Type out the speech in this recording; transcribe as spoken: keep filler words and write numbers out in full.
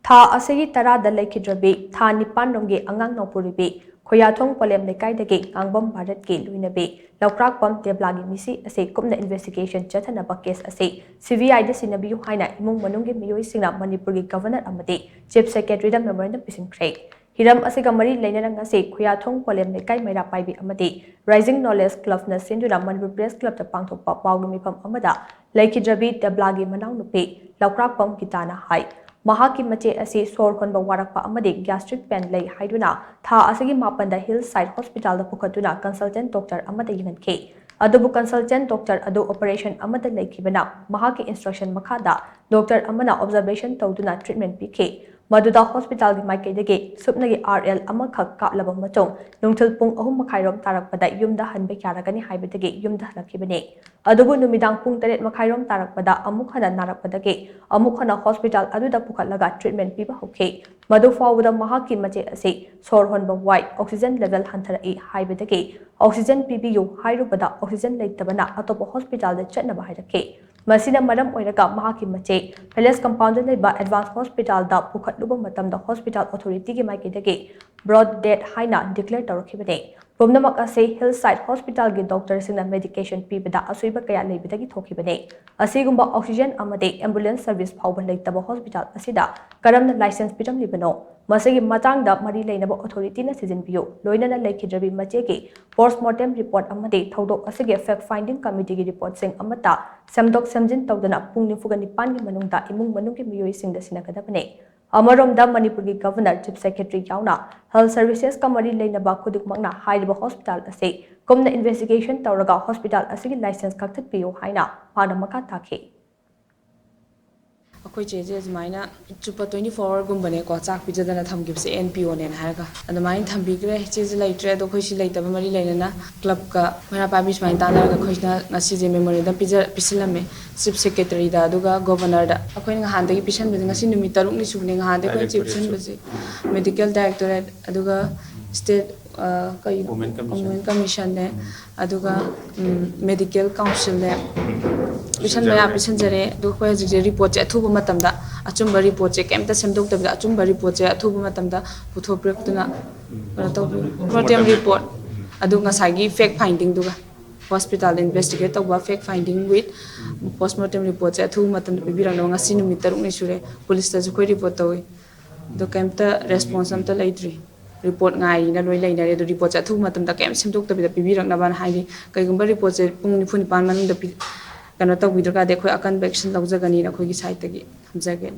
ꯊꯥ ꯑꯁꯤꯒꯤ ꯇꯔꯥꯗ ꯂꯩꯈꯤꯗ꯭ꯔꯕꯤ ꯊꯥ ꯅꯤꯄꯥꯟ ꯔꯣꯝꯒꯤ ꯑꯉꯥꯡ ꯅꯥꯎꯄꯨꯔꯤꯕꯤ ꯈꯣꯌꯥꯊꯣꯡ ꯄꯣꯂꯦꯝ ꯂꯩꯀꯥꯏꯗꯒꯤ ꯉꯥꯡꯕꯝ ꯚꯥꯔꯠꯀꯤ ꯂꯣꯏꯅꯕꯤ ꯂꯧꯀ꯭ꯔꯥꯛꯄꯝ ꯗꯦꯕ꯭ꯂꯥꯒꯤ ꯃꯤꯁꯤ ꯑꯁꯤ ꯀꯨꯞꯅ ꯏꯟꯚꯦꯁꯇꯤꯒꯦꯁꯟ ꯆꯠꯊꯅꯕ ꯀꯦꯁ ꯑꯁꯤ ꯁꯤ ꯕꯤ ꯑꯥꯏꯗ ꯁꯤꯟꯅꯕꯤꯌꯨ ꯍꯥꯏꯅ ꯏꯃꯨꯡ ꯃꯅꯨꯡꯒꯤ ꯃꯤꯑꯣꯏꯁꯤꯡꯅ ꯃꯅꯤꯄꯨꯔꯒꯤ ꯒꯚꯔꯅꯔ ꯑꯃꯗꯤ ꯆꯤꯐ ꯁꯦꯀ꯭ꯔꯦꯇꯔꯤꯗ ꯃꯦꯃꯣꯔꯦꯟꯗꯝ ꯄꯤꯁꯤꯟꯈ꯭ꯔꯦ꯫ ꯍꯤꯔꯝ ꯑꯁꯤꯒ ꯃꯔꯤ ꯂꯩꯅꯅ ꯉꯁꯤ ꯈꯨꯌꯥꯊꯣꯡ ꯄꯣꯂꯦꯝ ꯂꯩꯀꯥꯏ ꯃꯩꯔꯥ ꯄꯥꯏꯕꯤ ꯑꯃꯗꯤ ꯔꯥꯏꯖꯤꯡ ꯅꯣꯂꯦꯖ ꯀ꯭ꯂꯕꯅ ꯁꯤꯟꯗꯨꯅ ꯃꯅꯤꯄꯨꯔ ꯄ꯭ꯔꯦꯁ ꯀ꯭ꯂꯕꯇ ꯄꯥꯡꯊꯣꯛꯄ ꯄꯥꯎꯒꯤ ꯃꯤꯐꯝ ꯑꯃꯗ ꯂꯩꯈꯤꯗ꯭ꯔꯕꯤ ꯗꯦꯕ꯭ꯂꯥꯒꯤ ꯃꯅꯥꯎꯅꯨꯄꯤ ꯂꯧꯀ꯭ꯔꯥꯛꯄꯝ ꯒꯤꯇꯥꯅ ꯍꯥꯏ, ꯃꯍꯥꯛꯀꯤ ꯃꯆꯦ ꯑꯁꯤ ꯁꯣꯔ ꯍꯣꯟꯕ ꯋꯥꯔꯛꯄ ꯑꯃꯗꯤ ꯒ꯭ꯌꯥꯁꯇ꯭ꯔꯤꯛ ꯄꯦꯟ ꯂꯩ ꯍꯥꯏꯗꯨꯅ ꯊꯥ ꯑꯁꯤꯒꯤ ꯃꯥꯄꯟꯗ ꯍꯤꯜ ꯁꯥꯏꯠ ꯍꯣꯁꯄꯤꯇꯥꯜꯗ ꯄꯨꯈꯠꯇꯨꯅ ꯀꯟꯁꯜꯇꯦꯟꯠ ꯗꯣꯛꯇꯔ ꯑꯃꯗ ꯌꯦꯡꯍꯟꯈꯤ꯫ ꯑꯗꯨꯕꯨ ꯀꯟꯁꯜꯇꯦꯟꯠ ꯗꯣꯛꯇꯔ ꯑꯗꯨ ꯑꯣꯄꯔꯦꯁꯟ ꯑꯃꯗ ꯂꯩꯈꯤꯕꯅ ꯃꯍꯥꯛꯀꯤ ꯏꯟꯁꯇ꯭ꯔꯛꯁꯟ ꯃꯈꯥꯗ ꯗꯣꯛꯇꯔ ꯑꯃꯅ ꯑꯣꯕꯖꯔꯕꯦꯁꯟ ꯇꯧꯗꯨꯅ ꯇ꯭ꯔꯤꯠꯃꯦꯟꯠ ꯄꯤꯈꯤ꯫ ꯃꯗꯨꯗ ꯍꯣꯁꯄꯤꯇꯥꯜꯒꯤ ꯃꯥꯏꯀꯩꯗꯒꯤ ꯁꯨꯞꯅꯒꯤ ꯑꯥꯔ ꯑꯦꯜ ꯑꯃꯈꯛ ꯀꯥꯞꯂꯕ ꯃꯇꯨꯡ ꯅꯨꯡꯊꯤꯜ ꯄꯨꯡ ꯑꯍꯨꯝ ꯃꯈꯥꯏꯔꯣꯝ ꯇꯥꯔꯛꯄꯗ ꯌꯨꯝꯗ ꯍꯟꯕ ꯌꯥꯔꯒꯅꯤ ꯍꯥꯏꯕꯗꯒꯤ ꯌꯨꯝꯗ ꯍꯜꯂꯛꯈꯤꯕꯅꯤ꯫ ꯑꯗꯨꯕꯨ ꯅꯨꯃꯤꯗꯥꯡ ꯄꯨꯡ ꯇꯔꯦꯠ ꯃꯈꯥꯏꯔꯣꯝ ꯇꯥꯔꯛꯄꯗ ꯑꯃꯨꯛ ꯍꯟꯅ ꯅꯥꯔꯛꯄꯗꯒꯤ ꯑꯃꯨꯛ ꯍꯟꯅ ꯍꯣꯁꯄꯤꯇꯥꯜ ꯑꯗꯨꯗ ꯄꯨꯈꯠꯂꯒ ꯇ꯭ꯔꯤꯠꯃꯦꯟꯠ ꯄꯤꯕ ꯍꯧꯈꯤ꯫ ꯃꯗꯨ ꯐꯥꯎꯕꯗ ꯃꯍꯥꯛꯀꯤ ꯃꯆꯦ ꯑꯁꯤ ꯁꯣꯔ ꯍꯣꯟꯕ ꯋꯥꯏ, ꯑꯣꯛꯁꯤꯖꯟ ꯂꯦꯚꯦꯜ ꯍꯟꯊꯔꯛꯏ ꯍꯥꯏꯕꯗꯒꯤ ꯑꯣꯛꯁꯤꯖꯟ ꯄꯤꯕꯤꯌꯨ ꯍꯥꯏꯔꯨꯕꯗ ꯑꯣꯛꯁꯤꯖꯟ ꯂꯩꯇꯕꯅ ꯑꯇꯣꯞꯄ ꯍꯣꯁꯄꯤꯇꯥꯜꯗ ꯆꯠꯅꯕ ꯍꯥꯏꯔꯛꯈꯤ꯫ ꯃꯁꯤꯅ ꯃꯔꯝ ꯑꯣꯏꯔꯒ ꯃꯍꯥꯛꯀꯤ ꯃꯆꯦ ꯚꯤꯂꯦꯖ ꯀꯝꯄꯥꯎꯟꯗ ꯂꯩꯕ ꯑꯦꯗꯚꯥꯟꯁ ꯍꯣꯁꯄꯤꯇꯥꯜꯗ ꯄꯨꯈꯠꯂꯨꯕ ꯃꯇꯝꯗ ꯍꯣꯁꯄꯤꯇꯥꯜ ꯑꯣꯊꯣꯔꯤꯇꯤꯒꯤ ꯃꯥꯏꯀꯩꯗꯒꯤ ꯕ꯭ꯔꯣꯗ ꯗꯦꯠ ꯍꯥꯏꯅ ꯗꯤꯀ꯭ꯂꯦꯌꯔ ꯇꯧꯔꯛꯈꯤꯕꯅꯤ꯫ ꯄꯨꯝꯅꯃꯛ ꯑꯁꯤ ꯍꯤꯜ ꯁꯥꯏꯠ ꯍꯣꯁꯄꯤꯇꯥꯜꯒꯤ ꯗꯣꯛꯇꯔꯁꯤꯡꯅ ꯃꯦꯗꯤꯀꯦꯁꯟ ꯄꯤꯕꯗ ꯑꯁꯣꯏꯕ ꯀꯌꯥ ꯂꯩꯕꯗꯒꯤ ꯊꯣꯛꯈꯤꯕꯅꯤ꯫ ꯑꯁꯤꯒꯨꯝꯕ ꯑꯣꯛꯁꯤꯖꯟ ꯑꯃꯗꯤ ꯑꯦꯝꯕꯨꯂꯦꯟꯁ ꯁꯔꯚꯤꯁ ꯐꯥꯎꯕ ꯂꯩꯇꯕ ꯍꯣꯁꯄꯤꯇꯥꯜ ꯑꯁꯤꯗ ꯀꯔꯝꯅ ꯂꯥꯏꯁꯦꯟꯁ ꯄꯤꯔꯝꯂꯤꯕꯅꯣ? ꯃꯁꯤꯒꯤ ꯃꯇꯥꯡꯗ ꯃꯔꯤ ꯂꯩꯅꯕ ꯑꯣꯊꯣꯔꯤꯇꯤꯅ ꯊꯤꯖꯤꯟꯕꯤꯌꯨ꯫ ꯂꯣꯏꯅꯅ ꯂꯩꯈꯤꯗ꯭ꯔꯕꯤ ꯃꯆꯦꯒꯤ ꯄꯣꯁꯠꯃꯣꯔꯇꯦꯝ ꯔꯤꯄꯣꯔꯠ ꯑꯃꯗꯤ ꯊꯧꯗꯣꯛ ꯑꯁꯤꯒꯤ ꯐꯦꯛꯠ ꯐꯥꯏꯟꯗꯤꯡ ꯀꯃꯤꯇꯤꯒꯤ ꯔꯤꯄꯣꯔꯠꯁꯤꯡ ꯑꯃꯠꯇ ꯁꯦꯝꯗꯣꯛ ꯁꯦꯝꯖꯤꯟ ꯇꯧꯗꯅ ꯄꯨꯡ ꯅꯤꯐꯨꯒ ꯅꯤꯄꯥꯟꯒꯤ ꯃꯅꯨꯡꯗ ꯏꯃꯨꯡ ꯃꯅꯨꯡꯒꯤ ꯃꯤꯑꯣꯏꯁꯤꯡꯗ ꯁꯤꯟꯅꯒꯗꯕꯅꯤ꯫ ꯑꯃꯔꯣꯝꯗ ꯃꯅꯤꯄꯨꯔꯒꯤ ꯒꯚꯔꯅꯔ, ꯆꯤꯐ ꯁꯦꯀ꯭ꯔꯦꯇꯔꯤ ꯌꯥꯎꯅ ꯍꯦꯜꯊ ꯁꯔꯚꯤꯁꯦꯁꯀ ꯃꯔꯤ ꯂꯩꯅꯕ ꯈꯨꯗꯤꯡꯃꯛꯅ ꯍꯥꯏꯔꯤꯕ ꯍꯣꯁꯄꯤꯇꯥꯜ ꯑꯁꯤ ꯀꯨꯞꯅ ꯏꯟꯚꯦꯁꯇꯤꯒꯦꯁꯟ ꯇꯧꯔꯒ ꯍꯣꯁꯄꯤꯇꯥꯜ ꯑꯁꯤꯒꯤ ꯂꯥꯏꯁꯦꯟꯁ ꯀꯛꯊꯠꯄꯤꯌꯨ ꯍꯥꯏꯅ ꯃꯍꯥꯛꯅ ꯃꯈꯥ ꯇꯥꯈꯤ꯫ ꯑꯩꯈꯣꯏ ꯆꯦꯁꯦ ꯑꯗꯨꯃꯥꯏꯅ ꯆꯨꯞꯄ ꯇ꯭ꯋꯦꯟꯇꯤ ꯐꯣꯔ ꯑꯋꯥꯔꯒꯨꯝꯕꯅꯦꯀꯣ ꯆꯥꯛ ꯄꯤꯖꯗꯅ ꯊꯝꯈꯤꯕꯁꯦ ꯑꯦꯟ ꯄꯤ ꯑꯣꯅꯦꯅ ꯍꯥꯏꯔꯒ ꯑꯗꯨꯃꯥꯏꯅ ꯊꯝꯕꯤꯈ꯭ꯔꯦ꯫ ꯏꯆꯦꯁꯦ ꯂꯩꯇ꯭ꯔꯦ꯫ ꯑꯗꯣ ꯑꯩꯈꯣꯏ ꯁꯤ ꯂꯩꯇꯕ ꯃꯔꯤ ꯂꯩꯅꯅ ꯀ꯭ꯂꯕꯀ ꯃꯩꯔꯥ ꯄꯥꯏꯕꯤ ꯁꯨꯃꯥꯏꯅ ꯇꯥꯟꯅꯔꯒ ꯑꯩꯈꯣꯏꯁꯤꯅ ꯉꯁꯤꯁꯦ ꯃꯦꯃꯣꯔꯦꯟꯗꯝ ꯄꯤꯖ ꯄꯤꯁꯤꯜꯂꯝꯃꯦ ꯆꯤꯐ ꯁꯦꯀ꯭ꯔꯦꯇꯔꯤꯗ ꯑꯗꯨꯒ ꯒꯣꯕꯔꯅꯔꯗ꯫ ꯑꯩꯈꯣꯏꯅ ꯉꯍꯥꯟꯗꯒꯤ ꯄꯤꯁꯟꯕꯁꯦ ꯉꯁꯤ ꯅꯨꯃꯤꯠ ꯇꯔꯨꯛꯅꯤ ꯁꯨꯕꯅꯦ ꯉꯍꯥꯟꯗꯒꯤ ꯑꯩꯈꯣꯏꯅ ꯆꯦ ꯄꯤꯁꯟꯕꯁꯦ꯫ ꯃꯦꯗꯤꯀꯦꯜ ꯗꯥꯏꯔꯦꯛꯇꯣꯔꯦꯠ ꯑꯗꯨꯒ ꯁ꯭ꯇꯦꯠ ꯀꯩꯅꯣ Women Commission. ꯋꯨꯃꯦꯟ ꯀꯃꯤꯁꯟꯅꯦ ꯑꯗꯨꯒ ꯃꯦꯗꯤꯀꯦꯜ ꯀꯥꯎꯟꯁꯤꯜꯅꯦ ꯄꯤꯁꯟꯕ ꯌꯥ ꯄꯤꯁꯟꯖꯔꯦ꯫ ꯑꯗꯨꯒ ꯑꯩꯈꯣꯏ ꯍꯧꯖꯤꯛꯁꯦ ꯔꯤꯄꯣꯔꯠꯁꯦ ꯑꯊꯨꯕ ꯃꯇꯝꯗ ꯑꯆꯨꯝꯕ ꯔꯤꯄꯣꯔꯠꯁꯦ ꯀꯩꯝꯇ ꯁꯦꯝꯗꯣꯛꯇꯕꯤꯗ ꯑꯆꯨꯝꯕ ꯔꯤꯄꯣꯔꯠꯁꯦ ꯑꯊꯨꯕ ꯃꯇꯝꯗ ꯄꯨꯊꯣꯛꯄꯤꯔꯛꯇꯨꯅ ꯀꯩꯅꯣ ꯇꯧꯕꯤꯌꯨ꯫ ꯃꯣꯔꯇꯦꯝ ꯔꯤꯄꯣꯔꯠ ꯑꯗꯨ ꯉꯁꯥꯏꯒꯤ ꯐꯦꯛ ꯐꯥꯏꯟꯗꯤꯡꯗꯨꯒ, ꯍꯣꯁꯄꯤꯇꯥꯜꯗ ꯏꯟꯚꯦꯁꯇꯤꯒꯦꯠ ꯇꯧꯕ ꯐꯦꯛ ꯐꯥꯏꯟꯗꯤꯡ ꯋꯤꯠ ꯄꯣꯁꯃꯣꯔꯇꯦꯝ ꯔꯤꯄꯣꯔꯠꯁꯦ ꯑꯊꯨꯕ ꯃꯇꯝꯗ ꯄꯤꯕꯤꯔꯛꯅꯕ꯫ ꯉꯁꯤ ꯅꯨꯃꯤꯠ ꯇꯔꯨꯛꯅꯤ ꯁꯨꯔꯦ, ꯄꯨꯂꯤꯁꯇꯁꯨ ꯑꯩꯈꯣꯏ ꯔꯤꯄꯣꯔꯠ ꯇꯧꯏ, ꯑꯗꯣ ꯀꯩꯝꯇ ꯔꯦꯁꯄꯣꯟꯁ ꯑꯝꯇ ꯂꯩꯇ꯭ꯔꯤ꯫ ꯔꯤꯄꯣꯔꯠ ꯉꯥꯏꯔꯤꯅ ꯂꯣꯏ ꯂꯩꯅꯔꯦ꯫ ꯑꯗꯣ ꯔꯤꯄꯣꯔꯠꯁꯦ ꯑꯊꯨꯕ ꯃꯇꯝꯗ ꯀꯩꯝ ꯁꯦꯝꯗꯣꯛꯇꯕꯤꯗ ꯄꯤꯕꯤꯔꯛꯅꯕꯅ ꯍꯥꯏꯔꯤ꯫ ꯀꯩꯒꯨꯝꯕ ꯔꯤꯄꯣꯔꯠꯁꯦ ꯄꯨꯡ ꯅꯤꯐꯨ ꯅꯤꯄꯥꯟ ꯃꯅꯨꯡꯗ ꯄꯤ-, ꯀꯩꯅꯣ ꯇꯧꯕꯤꯗ꯭ꯔꯒꯗꯤ ꯑꯩꯈꯣꯏ ꯑꯀꯟꯕ ꯑꯦꯛꯁꯟ ꯂꯧꯖꯒꯅꯤꯅ ꯑꯩꯈꯣꯏꯒꯤ ꯁꯥꯏꯠꯇꯒꯤ ꯊꯝꯖꯒꯦ꯫